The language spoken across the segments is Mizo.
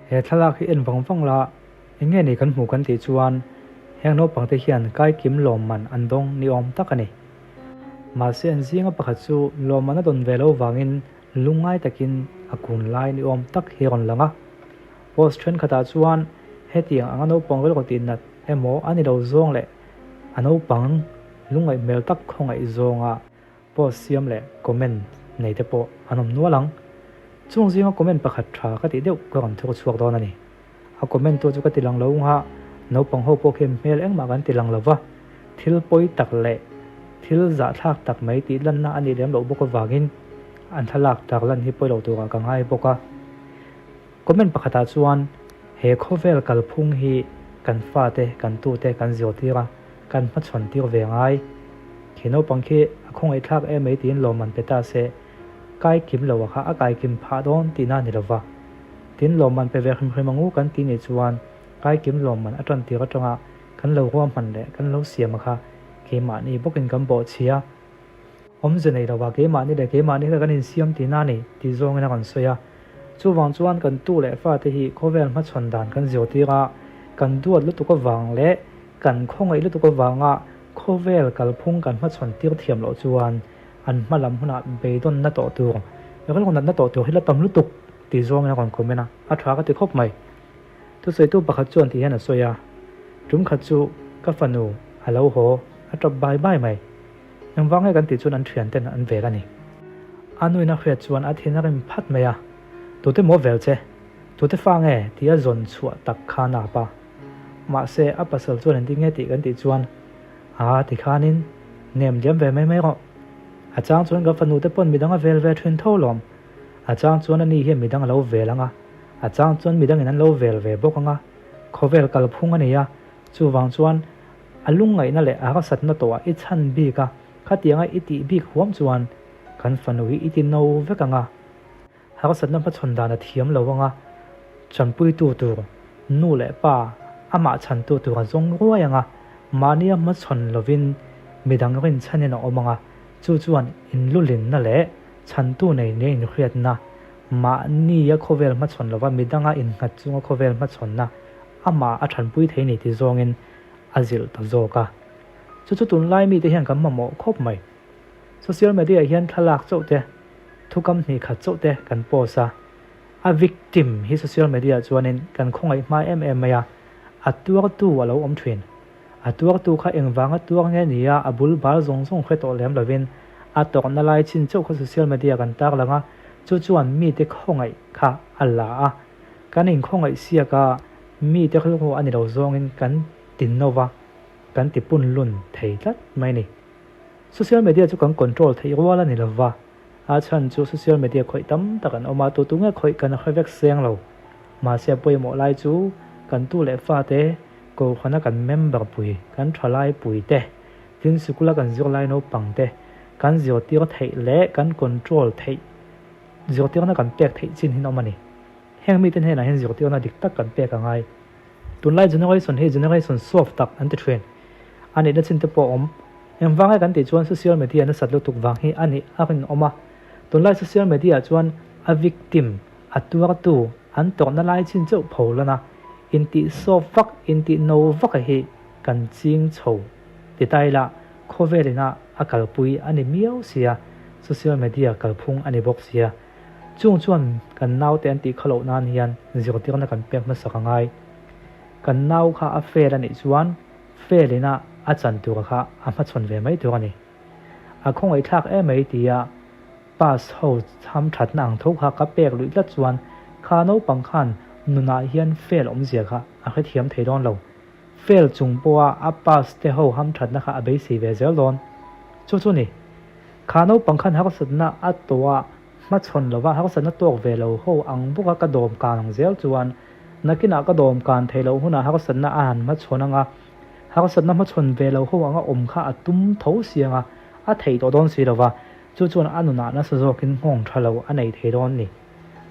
He thlalak hi en vang vang la, eng nge ni kan hmuh kan tih chuan heng naupang te hian kaikim lawmman an dawng ni awm tak a ni. Mahse an zinga pakhat chu lawmman a dawn ve lo vangin lungngai takin a kun lai ni awm tak hi a rawn lang a. Post thenkhatah chuan hetiang anga naupang rilru tih nat emaw a ni lo zawng leh a naupang lungngaih hmel tak khawngaih zawnga Post siam leh comment nei te pawh an awm nual ang. Chung zinga comment pakhat tha ka tih deuh ka rawn thur chhuak dawn a ni. A comment tu chu ka ti lang lo nga, naupang ho pawh khian hmel engmah kan ti lang lo va, thil pawi tak leh thil zahthlak tak mai tih lanna a nih lem loh bawk avangin an thlalak tak lan hi pawi lo turah ka ngai bawk a. Comment pakhatah chuan he khawvel kalphung hi kan fate, kan tute kan zirtir a, kan hmachhawn tir ve ngai. Khi naupang khi a khawngaihthlak em mai tiin lawmman pe ta se, kai kim lo a kha a kai kim phah dawn tihna a ni lova. Tin lawmman pe ve hrim hrim angu kan ti nih chuan kai kim lawmman a tan tir atanga kan lo ruahman leh kan lo siam a kha keimahni bawkin kan bawhchhia. Awmze nei lova keimahni leh keimahni kha kan insiam tihna a ni tih zawngin a rawn sawi a. Chuvang chuan kan tu leh fate hi khawvel hmachhawn dan kan zirtir a, kan duat lutuk avang leh kan khawngaih lutuk avanga khawvel kalphung kan hmachhawn tir thiam loh chuan an hma lam hunah beidawnna tawh tur, rilru natna tawh tur hi la tam lutuk tih zawngin a rawn comment a, a tha ka ti khawp mai. Thusawitu pakhat chuan ti hian a sawi a, Tum khat chu ka fanu a lo haw, a tawp bai bai mai. Engvang nge kan tih chuan an thian ten an vel a ni. A nuin a hriat chuan a thin a rim phat mai a, Tute maw vel che? Tute fa nge? tih a zawn chhuah tak kha a nap a. Mahse, a pasal chuan engtin nge tih kan tih chuan, Aa, tikhanin nem liam ve mai mai rawh. A chang chuan ka fanu te pawn midang a vel ve thin tho lawm. A chang chuan ani hian midang a lo vel ang a, a chang chuan midangin an lo vel ve bawk ang a. Khawvel kalphung a ni a, chuvang chuan A lungngaihna leh a harsatna tawhah i chhan bik a, khatianga i tih bik huam chuan kan fanu hi i ti no vek ang a. Harsatna hmachhawn dan a thiam lo ang a, chanpuitu tur nu leh pa amah chhantu tur a zawng ruai ang a, mahnia hmachhawn lovin midang rinchhanin a awm ang a, chu chuan inlulinna leh chhantu nei nia inhriatna, mahnia khawvel hmachhawn lova midanga innghat chunga khawvel hmachhawnna amah a thanpui thei ni ti zawngin a zilh ta zawk a. Chu chu tunlai mite hian kan mamawh khawp mai. Social media hian thlalak chauh te, thukam hnih khat chauh te kan post a. A victim hi social media chuanin kan khawngaih hma em em mai a, a tuartu a lo awm thin. A tuartu kha engvanga tuar nge ni a, a bul bal zawng zawng hre tawh lem lovin a tawrhna lai chin chauh kha social media kan tarlang a, chu chuan mite khawngaih kha a la a. Kan inkhawngaih siak a, mite rilru a ni lo zawngin kan ti no va, kan ti pun lun thei tlat mai a ni. Social media chu kan control theih rual a ni lo va, a chhan chu social media khawih tam tak an awm a, tu tu nge khawih kan hre vek seng lo. Mahse a pawimawh lai chu kan tu leh fate, kohhrana kan member pui, kan thalai pui te, tin sikula kan zirlai naupang te kan zirtir theih leh kan control theih Zirtirna kan pek theih chin hin awm a ni. Heng mite hnenah hian zirtirna dik tak kan pek a ngai. Tunlai generation hi generation soft tak an ti thin. A nihna chin te pawh a awm. Engvang nge kan tih chuan social media nasat lutuk vang hi a nih a rinawm a. Tunlai social media ah chuan a victim, a tuartu, an tawrhna lai chin chauh pho lan a, intih soft vak, intih no vak a hi kan ching chho ti ta ila Khawvel ina a kalpui a ni miau sia, social media kalphung a ni bawk sia. Chung chuan kan naute an tih kha loh nan hian zirtirna kan pek hmasak a ngai. Kan nau kha a fail a nih chuan fail ina a chan tura kha a hmachhawn ve mai tur a ni. A khawngaihthlak em mai tia pass ho chham thatna ang tho kha ka pek luih tlat chuan kha naupang khan nunah hian fail awmzia kha a hrethiam thei dawn lo. Fail chung pawha a pass te ho hamthatna kha a beisei ve zel dawn. Chu chu ni. Kha naupang khan harsatna a tawh a, hmachhawn lova harsatna tawk ve lo ho ang bawka ka dawm kan ang zel chuan nakinah ka dawm kan theih loh hunah harsatna a han hmachhawn anga harsatna hmachhawn ve lo ho anga awm kha a tum tho si anga a theih tawh dawn si lova chu chuan a nunah nasa zawkin nghawng tha lo a nei thei dawn ni.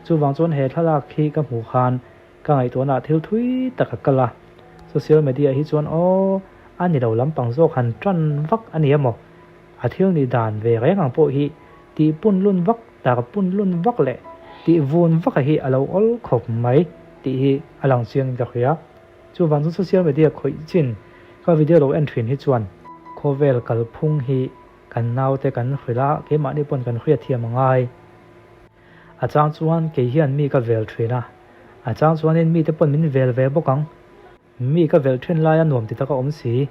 Chuvang chuan he thlalak hi ka hmuh khan Ka ngaihtuahna thil thui tak a kal a, social media hi chuan aw a ni lo lampang zawk han tan vak a ni emaw, a thil nih dan ve reng ang pawh hi tih pun lun vak, tar pun lun vak leh tih vun vak a hi a lo awl khawp mai. tih hi a lang chiangin ka hria. Chuvang chu social media khawih chin ka video lo en thin hi chuan khawvel kalphung hi kan naute kan hrilh a, keimahni pawn kan hriat thiam a ngai. A chang chuan kei hian mi ka vel thin a, a chang chuanin mite pawn min vel ve bawk ang. Mi ka velh thin laia nuam ti taka awm si,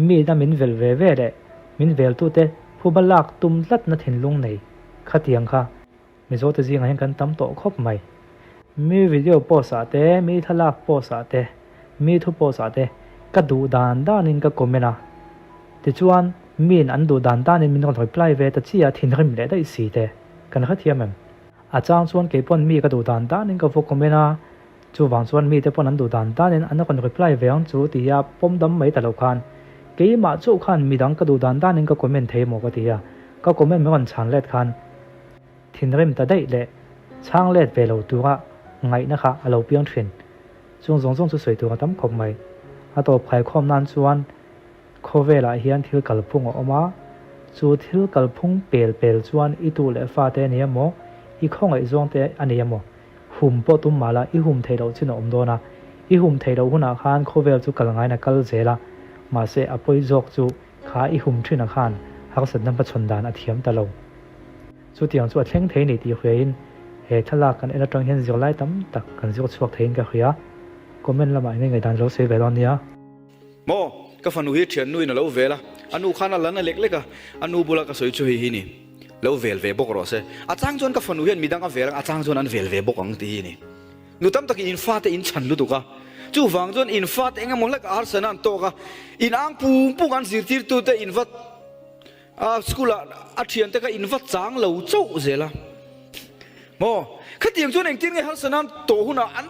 mi na min velh ve ve leh min veltute phuba lak tum tlatna thinlung nei khatiang kha Mizote zingah hian kan tam tawh khawp mai. Mi video post ah te, mi thlalak post ah te, mi thu post ah te ka duh dan danin ka comment a, tichuan miin an duh dan danin min rawn reply ve ta chiah a thinrim leh daih si te kan hrethiam em? A chang chuan keipawn mi ka duh dan danin ka va comment a, Chuvang chuan mite pawn an duh dan danin an rawn reply ve ang chu tia pawm dam mai ta lo khan keimah chauh khan midang ka duh dan danin ka comment thei maw ka ti a, ka comment min rawn chhan let khan thinrim ta daih leh chhang let ve lo tura ngaihna kha a lo piang thin. Chung zawng zawng chu sawi tur a tam khawp mai. A tawp khaikhawm nan chuan Khawvelah hian thil kalphung a awm a, chu thil kalphung pel pel chuan i tu leh fate a ni emaw, i khawngaih zawngte a ni emaw, hum pawh tum mah la i hum theih loh chin a awm dawn a, i hum theih loh hunah khan khawvel chu kal ngaiin a kal zel a, mahse a pawi zawk chu kha i hum thin a khan harsatna hmachhawn dan a thiam ta lo. Chutiang chu a thleng thei ni tih hriain he thlalak kan en atang hian zirlai tam tak kan zir chhuak theiin ka hria. Comment lamah enge ngaihdan lo sawi ve dawn nia. Maw? Ka fanu hi thiannuin a lo vel a, a nu khan a la na lek lek a, a nu bula ka sawi chu hei hi ni, lo vel ve bawk rawh se. A chang chuan ka fanu hian midang a vel ang, a chang chuan an vel ve bawk ang tih hi ni. Nu tam takin in fate in chhan lutuk a, chuvang chuan in fate eng emaw hlek a harsana an tawk a, in ang pung pung an zirtirtute in va a school ah a thiante kha in va chang lo chauh zel a. Maw? Khatiang chuan engtin nge harsana an tawh hunah an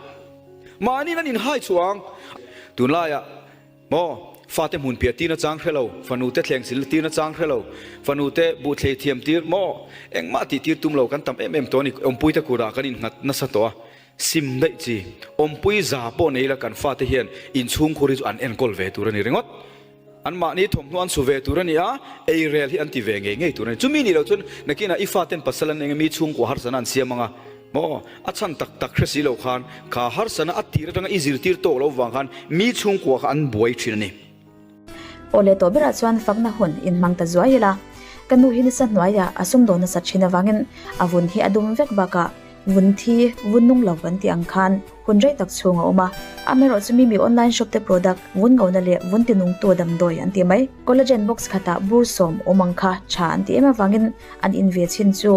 Mahniin an inhai chhuah ang. Tunlaiah maw fate hmun piah tirna chang hre lo, fanute thleng sil tirna chang hre lo, fanute buh thlei thiam tir maw engmah tih tir tum lo kan tam em em tawh a ni. Awmpuite kurah kan innghat nasa tawh a, sim daih chi. Awmpui za pawh nei ila kan fate hian inchhungkhur hi chu an enkawl ve tur a ni ringawt. Anmahni thawmhnaw an su ve tur a ni a, ei rel hi an ti ve ngei ngei tur a ni. Chumi nih loh chuan nakinah i faten pasal an eng emi chhungkua harsana an siam ang a, maw? A chhan tak tak hre si lo khan kha harsana a tir atanga i zirtir tawk loh vang khan mi chhungkua kha an buai thin a ni. Aw leh tawh berah chuan fakna hun inhmang ta zuai ila, ka nu hi nasa hnuaiah a sumdawn nasa thin avangin a vun hi a dum vek bakah vun thi, vun nung lo kan tih ang khan hun rei tak chhung a awm a. Amaherawh chu Mimi online shop te product vun ngona leh vun tinungtu damdawi an ti mai. Collagen box khatah bur sawm awm ang kha tha an ti em avangin an in ve chhin chu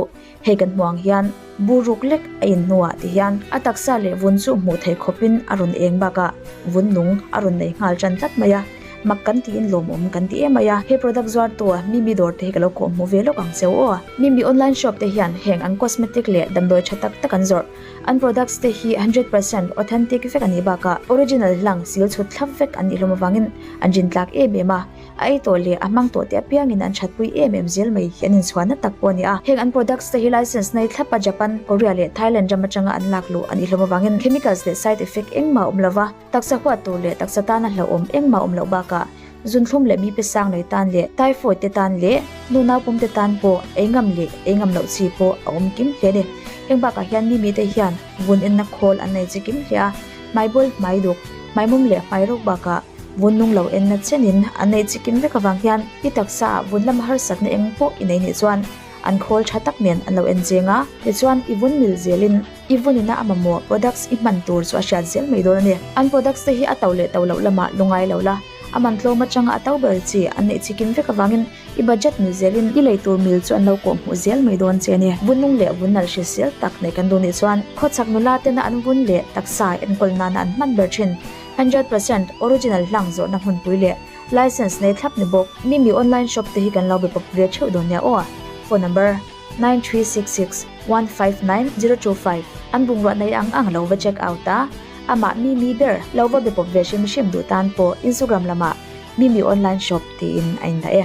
hei kan hmuh ang hian bur ruk lek a in hnuah ti hian a taksa leh vun chu hmuh theih khawpin a rawn eng bakah vun nung a rawn nei nghal tan tlat mai a. Mak kan tiin lawmawm kan ti em mai a, he product zuartu Mimi dawr te hi ka lo kawh hmuh ve lawk ang cheu aw. Mimi online shop te hian heng an cosmetic leh damdawi tha tak tak an zawrh. An products te hi 100% authentic vek a nih bakah original hlang sil chhut thlap vek an nih hlawm avangin an rin tlak em em a. A ei tawh leh a hmang tawh te apiangin an thatpui em em zel mai hi an inchhuahna tak pawh a ni a. Heng an products te hi license nei thlapa Japan, Korea leh Thailand ram atanga an lak luh a nih hlawm avangin chemicals leh side effect engmah a awm lova. Taksa huat tur leh taksa tana hlauhawm engmah awm loh bakah zunthlum leh mipe sang nei tan leh typhoid te tan leh nu naupum te tan pawh ei ngam leh ei ngam loh chi pawh a awm kim hle a ni. Heng bakah hian mi mite hian vun enna khawl an nei chi kim hle a, hmaibawl, hmaiduk, hmaimum leh hmairawk bakah vun nung lo enna chenin an nei chi kim vek avang hian i taksa ah vun lama harsatna eng pawh i nei nih chuan an khawl tha tak nen an lo en cheng a, tichuan i vun mil zelin I vunina a mamawh products i hman tur chu a hriat zel mai dawn a ni. An products te hi a to leh to loh lamah lungai lo la, a man tlawm atanga a to ber chi an neih chikim vek avangin i budget mil zelin i lei tur mil chu an lo kawh hmuh zel mai dawn che a ni. Vun nung leh vun nalh hrisel tak nei kan duh nih chuan khawchhak nula tena an vun leh taksa enkawl nana an hman ber thin 100% original hlang zawrhna hmunpui leh license nei thlap ni bawk. Mimi online shop te hi kan lo be pawp ve theuh dawn nia aw. Phone number. 9366 159 025 An bungrua nei ang ang lo va check out a, amah Mimi ber lo va be pawp ve hrim hrim duh tan pawh Instagram lamah Mimi Online Shop tiin a indah e.